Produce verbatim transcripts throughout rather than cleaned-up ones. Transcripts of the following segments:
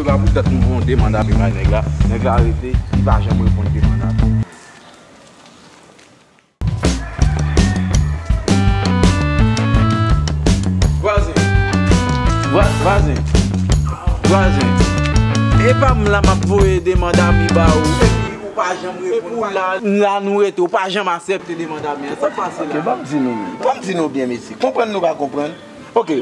Yo ka pou dat nou voye yon demann ami bay nèg la. Nèg la rete, li pa janm reponn demann ami. Vwazen. Vwa- vwazen. Vwazen. E pa m la m ap voye demann ami ba ou. Epi ou pa janm reponn. Epi w la, la nou rete, ou pa janm aksepte demann ami an. Sa k pase la? Ok, ban m di nou, ban m di nou byen, mesye. Konprann nou pa konprann? Ok,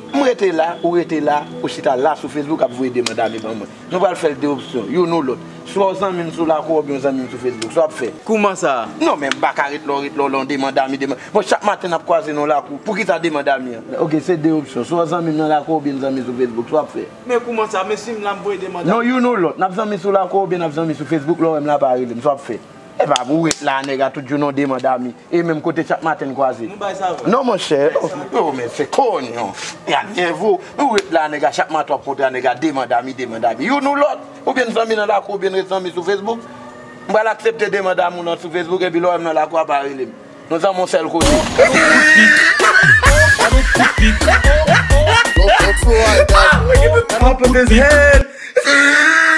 m rete la, ou rete la, ou chita la sou Facebook ap voye demann ami ban mwen. Nou pral fè l de opsyon, youn ou lòt. Swa w zanmi m sou lakou oubyen w zanmi m sou Facebook, sa w ap fè? Kouman sa? Non, men m pa ka ret la, w ret la, w la, w demann ami, demann. Bon, chak maten n ap kwaze nan lakou. Poukisa demann ami an? Ok, se de opsyon. Swa w zanmi m nan lakou oubyen n zanmi sou Facebook, sa w ap fè? Men kouman sa? Men si m la m voye demann ami. Non, youn ou lòt. N ap zanmi sou lakou oubyen n ap zanmi sou Facebook, lè w wè m la pa rele m, sa w ap fè? E pa pou w ret la, nèg a, tout jounen w demann ami. E menm kote chak maten n kwaze. Nou bay sa vre. Non, monchè. Oh, oh, men se konyon. Ya nève w. Ou ret la, nèg a, chak maten w ap kontre a nèg a, demann ami, demann ami. Youn ou lòt. Oubyen n zanmi nan lakou, oubyen n ret zanmi sou Facebook. M pral aksepte demann ami w nan sou Facebook, epi lè w wè m nan lakou a, pa rele m. Nou zanmi yon sèl kote. Up with his head.